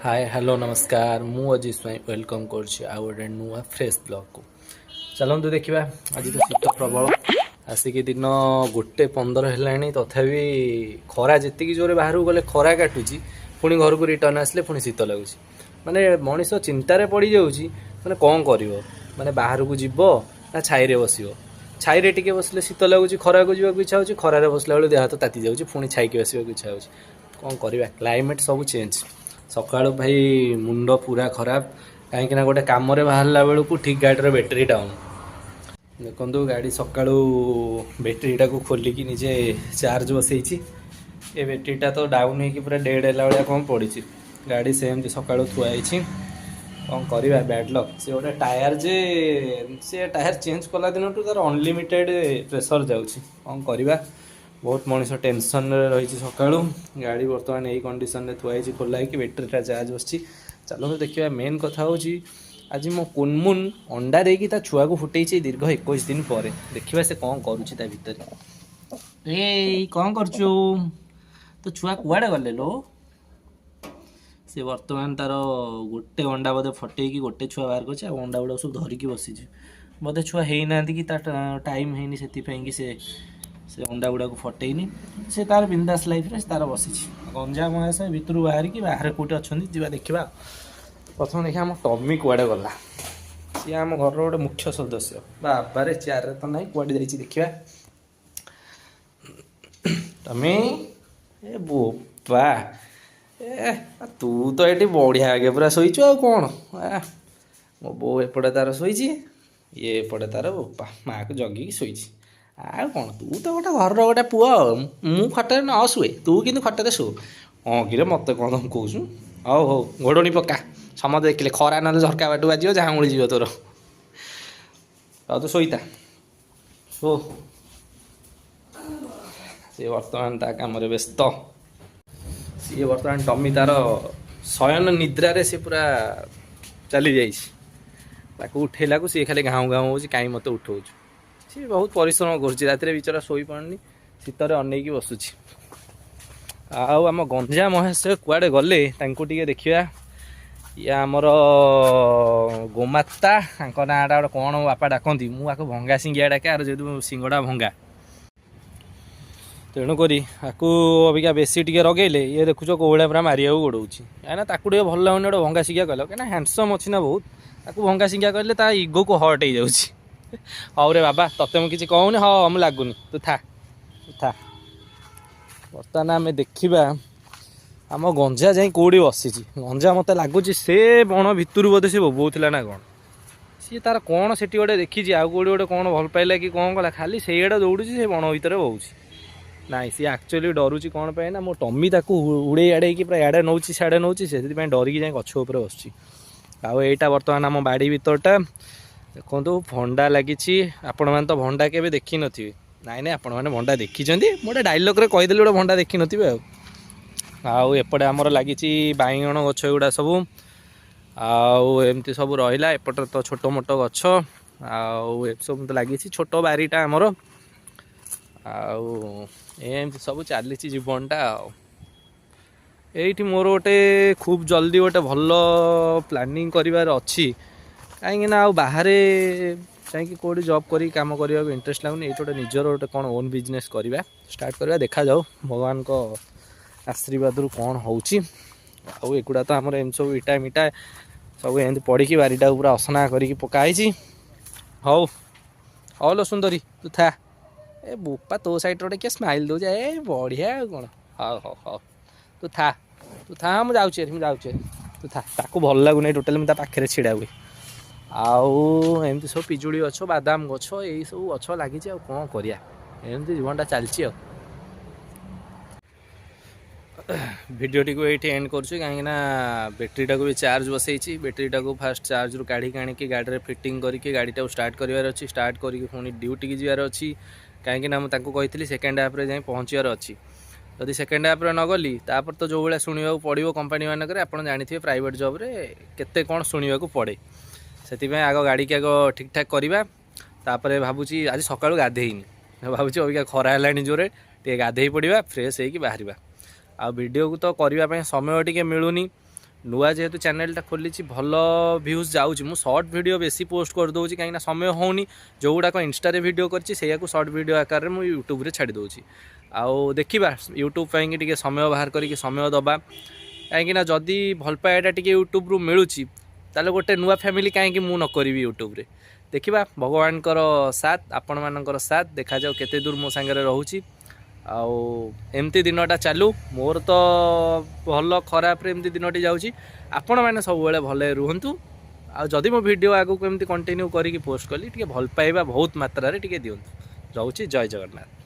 ହାଏ, hello, ନମସ୍କାର। ମୁଁ Ajit Swain welcome କରୁଛି ଆଉ ଗୋଟେ ନୂଆ ଫ୍ରେଶ୍ ବ୍ଲଗ୍କୁ। ଚାଲନ୍ତୁ ଦେଖିବା। ଆଜି ତ ଶୀତ ପ୍ରବଳ। ଆସିକି ଦିନ 1:15 ହେଲାଣି, ତଥାପି ଖରା ଯେତିକି ଜୋରେ, ବାହାରକୁ ଗଲେ ଖରା କାଟୁଛି, ପୁଣି ଘରକୁ ରିଟର୍ନ ଆସିଲେ ପୁଣି ଶୀତ ଲାଗୁଛି। ମାନେ ମଣିଷ ଚିନ୍ତାରେ ପଡ଼ିଯାଉଛି, ମାନେ କ'ଣ କରିବ? ମାନେ ବାହାରକୁ ଯିବ ନା ଛାଇରେ ବସିବ? ଛାଇରେ ଟିକେ ବସିଲେ ଶୀତ ଲାଗୁଛି, ଖରାକୁ ଯିବାକୁ ଇଚ୍ଛା ହେଉଛି। ଖରାରେ ବସିଲା ବେଳକୁ ଦେହ ହାତ ତାତି ଯାଉଛି, ପୁଣି ଛାଇକି ବସିବାକୁ ଇଚ୍ଛା ହେଉଛି। କ'ଣ କରିବା? କ୍ଲାଇମେଟ୍ ସବୁ ଚେଞ୍ଜ। ସକାଳୁ ଭାଇ ମୁଣ୍ଡ ପୁରା ଖରାପ, କାହିଁକିନା ଗୋଟେ କାମରେ ବାହାରିଲା ବେଳକୁ ଠିକ୍ ଗାଡ଼ିର ବ୍ୟାଟେରୀ ଡାଉନ୍। ଦେଖନ୍ତୁ, ଗାଡ଼ି ସକାଳୁ ବ୍ୟାଟେରୀଟାକୁ ଖୋଲିକି ନିଜେ ଚାର୍ଜ ବସେଇଛି। ଏ ବ୍ୟାଟେରୀଟା ତ ଡାଉନ୍ ହେଇକି ପୁରା ଡେଡ଼୍ ହେଲା ଭଳିଆ କ'ଣ ପଡ଼ିଛି। ଗାଡ଼ି ସେମିତି ସକାଳୁ ଥୁଆ ହେଇଛି। କ'ଣ କରିବା? Bad luck. ସେ ଗୋଟେ ଟାୟାର ଯେ, ସେ ଟାୟାର ଚେଞ୍ଜ କଲା ଦିନଠୁ ତାର ଅନଲିମିଟେଡ଼ ପ୍ରେସର ଯାଉଛି। କ'ଣ କରିବା? ବହୁତ ମଣିଷ ଟେନସନରେ ରହିଛି ସକାଳୁ। ଗାଡ଼ି ବର୍ତ୍ତମାନ ଏଇ କଣ୍ଡିସନରେ ଥୁଆ ହେଇଛି, ଖୋଲା ହେଇକି, ବ୍ୟାଟେରୀଟା ଚାର୍ଜ ବସିଛି। ଚାଲନ୍ତୁ ଦେଖିବା। ମେନ୍ କଥା ହେଉଛି, ଆଜି ମୋ କୁନମୁନ ଅଣ୍ଡା ଦେଇକି ତା ଛୁଆକୁ ଫୁଟେଇଛି ଦୀର୍ଘ 21 ଦିନ ପରେ। ଦେଖିବା ସେ କ'ଣ କରୁଛି ତା ଭିତରେ। ଏଇ, କ'ଣ କରୁଛୁ? ତୋ ଛୁଆ କୁଆଡ଼େ ଗଲେ ଲୋ? ସେ ବର୍ତ୍ତମାନ ତାର ଗୋଟେ ଅଣ୍ଡା ବୋଧେ ଫଟେଇକି ଗୋଟେ ଛୁଆ ବାହାର କରିଛି, ଆଉ ଅଣ୍ଡା ଗୁଡ଼ାକ ସବୁ ଧରିକି ବସିଛି। ବୋଧେ ଛୁଆ ହେଇନାହାନ୍ତି କି ତା ଟାଇମ୍ ହେଇନି, ସେଥିପାଇଁ କି ସେ ସେ ଅଣ୍ଡା ଗୁଡ଼ାକୁ ଫଟେଇନି। ସେ ତାର ବିନ୍ଦାସ ଲାଇଫରେ ସେ ତାର ବସିଛି। ଗଞ୍ଜା ମହାଶୟ ଭିତରୁ ବାହାରିକି ବାହାରେ କେଉଁଠି ଅଛନ୍ତି, ଯିବା ଦେଖିବା। ପ୍ରଥମେ ଦେଖିବା ଆମ ଟମି କୁଆଡ଼େ ଗଲା। ସିଏ ଆମ ଘରର ଗୋଟେ ମୁଖ୍ୟ ସଦସ୍ୟ। ବାବାରେ, ଚେୟାରରେ ତ ନାହିଁ, କୁଆଡ଼େ ଯାଇଛି ଦେଖିବା। ଟମି, ଏ ବୋପା, ଏ ତୁ ତ ଏଠି ବଢ଼ିଆ ଆଗେ ପୁରା ଶୋଇଛୁ, ଆଉ କ'ଣ? ମୋ ବୋଉ ଏପଟେ ତାର ଶୋଇଛି, ଇଏ ଏପଟେ ତାର ବୋପା ମାଆକୁ ଜଗିକି ଶୋଇଛି, ଆଉ କ'ଣ? ତୁ ତ ଗୋଟେ ଘରର ଗୋଟେ ପୁଅ ଆଉ। ମୁଁ ଖଟରେ ନ ଶୁଏ, ତୁ କିନ୍ତୁ ଖଟରେ ଶୋ। ହଁ କିରେ, ମୋତେ କ'ଣ ଧମକଉଛୁ? ହଉ ହଉ, ଘୋଡ଼ଣୀ ପକା, ସମସ୍ତେ ଦେଖିଲେ। ଖରା ନହେଲେ ଝରକା ବାଟୁ ବାଜିବ, ଝାଉଁଳି ଯିବ ତୋର। ଆଉ ତୁ ଶୋଇତା, ଶୋ। ସିଏ ବର୍ତ୍ତମାନ ତା କାମରେ ବ୍ୟସ୍ତ। ସିଏ ବର୍ତ୍ତମାନ ଟମି ତାର ଶୟନ ନିଦ୍ରାରେ ସେ ପୁରା ଚାଲି ଯାଇଛି। ତାକୁ ଉଠେଇଲାକୁ ସିଏ ଖାଲି ଘାଉଁ ଘାଉଁ ହେଉଛି, କାହିଁ ମୋତେ ଉଠଉଛୁ? ସିଏ ବହୁତ ପରିଶ୍ରମ କରୁଛି। ରାତିରେ ବିଚରା ଶୋଇପାରୁନି, ଶୀତରେ ଅନେଇକି ବସୁଛି। ଆଉ ଆମ ଗଞ୍ଜା ମହାଶୟ କୁଆଡ଼େ ଗଲେ, ତାଙ୍କୁ ଟିକେ ଦେଖିବା। ଇଏ ଆମର ଗୋମାତା, ତାଙ୍କ ନାଁଟା ଗୋଟେ କ'ଣ ମୋ ବାପା ଡାକନ୍ତି, ମୁଁ ଆକୁ ଭଙ୍ଗା ସିଙ୍ଗିଆ ଡାକେ। ଆର ଯେହେତୁ ଶିଙ୍ଗଟା ଭଙ୍ଗା, ତେଣୁକରି ଆକୁ ଅବିକା ବେଶୀ ଟିକେ ରଗେଇଲେ ଇଏ ଦେଖୁଛ କୋଉ ଭଳିଆ ପୁରା ମାରିବାକୁ ଗୋଡ଼ଉଛି। କାହିଁକିନା ତାକୁ ଟିକେ ଭଲ ଲାଗୁନି ଗୋଟେ ଭଙ୍ଗା ଶିଙ୍ଗିଆ କହିଲ। କାହିଁକିନା ହ୍ୟାଣ୍ଡସମ୍ ଅଛି ନା ବହୁତ, ତାକୁ ଭଙ୍ଗା ଶିଙ୍ଗିଆ କହିଲେ ତା ଇଗୋକୁ ହର୍ଟ ହେଇଯାଉଛି। ହଉ ରେ ବାବା, ତତେ ମୁଁ କିଛି କହୁନି। ହଁ, ମୁଁ ଲାଗୁନି, ତୁ ଥା, ତୁ ଥା। ବର୍ତ୍ତମାନ ଆମେ ଦେଖିବା ଆମ ଗଞ୍ଜା ଯାଇ କେଉଁଠି ବସିଛି। ଗଞ୍ଜା ମୋତେ ଲାଗୁଛି ସେ ବଣ ଭିତରୁ ବୋଧେ ସେ ବୋବଉଥିଲା ନା କ'ଣ। ସିଏ ତାର କ'ଣ ସେଠି ଗୋଟେ ଦେଖିଛି, ଆଉ କେଉଁଠି ଗୋଟେ କ'ଣ ଭଲ ପାଇଲା କି କ'ଣ କଲା, ଖାଲି ସେଇଆଡ଼େ ଦୌଡ଼ୁଛି, ସେ ବଣ ଭିତରେ ବହୁଛି। ନାଇଁ, ସିଏ ଆକ୍ଚୁଆଲି ଡରୁଛି। କ'ଣ ପାଇଁ ନା ମୋ ଟମି ତାକୁ ଉଡ଼େଇ ଆଡ଼େଇକି ପୁରା ଇଆଡ଼େ ନେଉଛି, ସିଆଡ଼େ ନେଉଛି, ସେଥିପାଇଁ ଡରିକି ଯାଇ ଗଛ ଉପରେ ବସୁଛି। ଆଉ ଏଇଟା ବର୍ତ୍ତମାନ ଆମ ବାଡ଼ି ଭିତରଟା। ଦେଖନ୍ତୁ, ଭଣ୍ଡା ଲାଗିଛି। ଆପଣମାନେ ତ ଭଣ୍ଡା କେବେ ଦେଖିନଥିବେ। ନାଇଁ ନାଇଁ, ଆପଣମାନେ ଭଣ୍ଡା ଦେଖିଛନ୍ତି। ମୁଁ ଗୋଟେ ଡାଇଲଗ୍ରେ କହିଦେଲି ଗୋଟେ, ଭଣ୍ଡା ଦେଖିନଥିବେ ଆଉ। ଆଉ ଏପଟେ ଆମର ଲାଗିଛି ବାଇଗଣ ଗଛ ଏଗୁଡ଼ା ସବୁ। ଆଉ ଏମିତି ସବୁ ରହିଲା। ଏପଟରେ ତ ଛୋଟ ମୋଟ ଗଛ ଆଉ ଏସବୁ ତ ଲାଗିଛି। ଛୋଟ ବାରିଟା ଆମର। ଆଉ ଏମିତି ସବୁ ଚାଲିଛି ଜୀବନଟା। ଆଉ ଏଇଠି ମୋର ଗୋଟେ ଖୁବ୍ ଜଲ୍ଦି ଗୋଟେ ଭଲ ପ୍ଲାନିଂ କରିବାର ଅଛି, କାହିଁକିନା ଆଉ ବାହାରେ ଯାଇକି କେଉଁଠି ଜବ୍ କରିକି କାମ କରିବାକୁ ଇଣ୍ଟରେଷ୍ଟ ଲାଗୁନି। ଏଇଠି ଗୋଟେ ନିଜର ଗୋଟେ କ'ଣ ଓନ୍ ବିଜନେସ୍ କରିବା, ଷ୍ଟାର୍ଟ କରିବା। ଦେଖାଯାଉ ଭଗବାନଙ୍କ ଆଶୀର୍ବାଦରୁ କ'ଣ ହେଉଛି। ଆଉ ଏଗୁଡ଼ା ତ ଆମର ଏମିତି ସବୁ ଇଟା ମିଟା ସବୁ ଏମିତି ପଡ଼ିକି ବାରିଟାକୁ ପୁରା ଅସନା କରିକି ପକା ହେଇଛି। ହଉ ହଉ ଲୋ ସୁନ୍ଦରୀ, ତୁ ଥା। ଏ ବୋପା, ତୋ ସାଇଡ଼୍ରେ ଗୋଟେ କିଏ ସ୍ମାଇଲ୍ ଦେଉଛି। ଏ ବଢ଼ିଆ, ଆଉ କ'ଣ? ହଉ ହଉ ହଉ, ତୁ ଥା, ତୁ ଥା, ମୁଁ ଯାଉଛି ଏଠି, ମୁଁ ଯାଉଛି ଏଠି, ତୁ ଥା। ତାକୁ ଭଲ ଲାଗୁନାହିଁ ଟୋଟାଲି ମୁଁ ତା ପାଖରେ ଛିଡ଼ା ହୁଏ। ଆଉ ଏମିତି ସବୁ ପିଜୁଳି ଗଛ, ବାଦାମ ଗଛ, ଏଇସବୁ ଗଛ ଲାଗିଛି। ଆଉ କ'ଣ କରିବା? ଏମିତି ଜୀବନଟା ଚାଲିଛି। ଆଉ ଭିଡ଼ିଓଟିକୁ ଏଇଠି ଏଣ୍ଡ କରୁଛି, କାହିଁକିନା ବ୍ୟାଟେରୀଟାକୁ ବି ଚାର୍ଜ ବସେଇଛି। ବ୍ୟାଟେରୀଟାକୁ ଫାଷ୍ଟ ଚାର୍ଜରୁ କାଢ଼ିକି ଆଣିକି ଗାଡ଼ିରେ ଫିଟିଂ କରିକି ଗାଡ଼ିଟାକୁ ଷ୍ଟାର୍ଟ କରିବାର ଅଛି। ଷ୍ଟାର୍ଟ କରିକି ପୁଣି ଡ୍ୟୁଟିକି ଯିବାର ଅଛି, କାହିଁକିନା ମୁଁ ତାଙ୍କୁ କହିଥିଲି ସେକେଣ୍ଡ ହାଫ୍ରେ ଯାଇ ପହଞ୍ଚିବାର ଅଛି। ଯଦି ସେକେଣ୍ଡ ହାଫ୍ରେ ନଗଲି, ତାପରେ ତ ଯେଉଁ ଭଳିଆ ଶୁଣିବାକୁ ପଡ଼ିବ କମ୍ପାନୀ ମାନଙ୍କରେ, ଆପଣ ଜାଣିଥିବେ ପ୍ରାଇଭେଟ୍ ଜବ୍ରେ କେତେ କ'ଣ ଶୁଣିବାକୁ ପଡ଼େ। ସେଥିପାଇଁ ଆଗ ଗାଡ଼ିକି ଆଗ ଠିକ୍ଠାକ୍ କରିବା। ତାପରେ ଭାବୁଛି, ଆଜି ସକାଳୁ ଗାଧେଇନି, ଭାବୁଛି ଅବିକା ଖରା ହେଲାଣି ଜୋରେ, ଟିକେ ଗାଧେଇ ପଡ଼ିବା, ଫ୍ରେଶ୍ ହେଇକି ବାହାରିବା। ଆଉ ଭିଡ଼ିଓକୁ ତ କରିବା ପାଇଁ ସମୟ ଟିକେ ମିଳୁନି। ନୂଆ ଯେହେତୁ ଚ୍ୟାନେଲଟା ଖୋଲିଛି, ଭଲ ଭ୍ୟୁଜ୍ ଯାଉଛି। ମୁଁ ସର୍ଟ ଭିଡ଼ିଓ ବେଶୀ ପୋଷ୍ଟ କରିଦେଉଛି, କାହିଁକିନା ସମୟ ହେଉନି। ଯେଉଁଗୁଡ଼ାକ ଇନଷ୍ଟାରେ ଭିଡ଼ିଓ କରିଛି, ସେଇଆକୁ ସର୍ଟ ଭିଡ଼ିଓ ଆକାରରେ ମୁଁ ୟୁଟ୍ୟୁବରେ ଛାଡ଼ି ଦେଉଛି। ଆଉ ଦେଖିବା, ୟୁଟ୍ୟୁବ୍ ପାଇଁକି ଟିକେ ସମୟ ବାହାର କରିକି ସମୟ ଦେବା, କାହିଁକିନା ଯଦି ଭଲ ପାଇବାଟା ଟିକେ ୟୁଟ୍ୟୁବରୁ ମିଳୁଛି, ତାହେଲେ ଗୋଟେ ନୂଆ ଫ୍ୟାମିଲି କାହିଁକି ମୁଁ ନ କରିବି ୟୁଟ୍ୟୁବରେ? ଦେଖିବା, ଭଗବାନଙ୍କର ସାଥ୍, ଆପଣମାନଙ୍କର ସାଥ୍, ଦେଖାଯାଉ କେତେ ଦୂର ମୋ ସାଙ୍ଗରେ ରହୁଛି। ଆଉ ଏମିତି ଦିନଟା ଚାଲୁ। ମୋର ତ ଭଲ ଖରାପରେ ଏମିତି ଦିନଟି ଯାଉଛି। ଆପଣମାନେ ସବୁବେଳେ ଭଲରେ ରୁହନ୍ତୁ। ଆଉ ଯଦି ମୋ ଭିଡ଼ିଓ ଆଗକୁ ଏମିତି କଣ୍ଟିନ୍ୟୁ କରିକି ପୋଷ୍ଟ କଲି, ଟିକେ ଭଲ ପାଇବା ବହୁତ ମାତ୍ରାରେ ଟିକେ ଦିଅନ୍ତୁ। ରହୁଛି, ଜୟ ଜଗନ୍ନାଥ।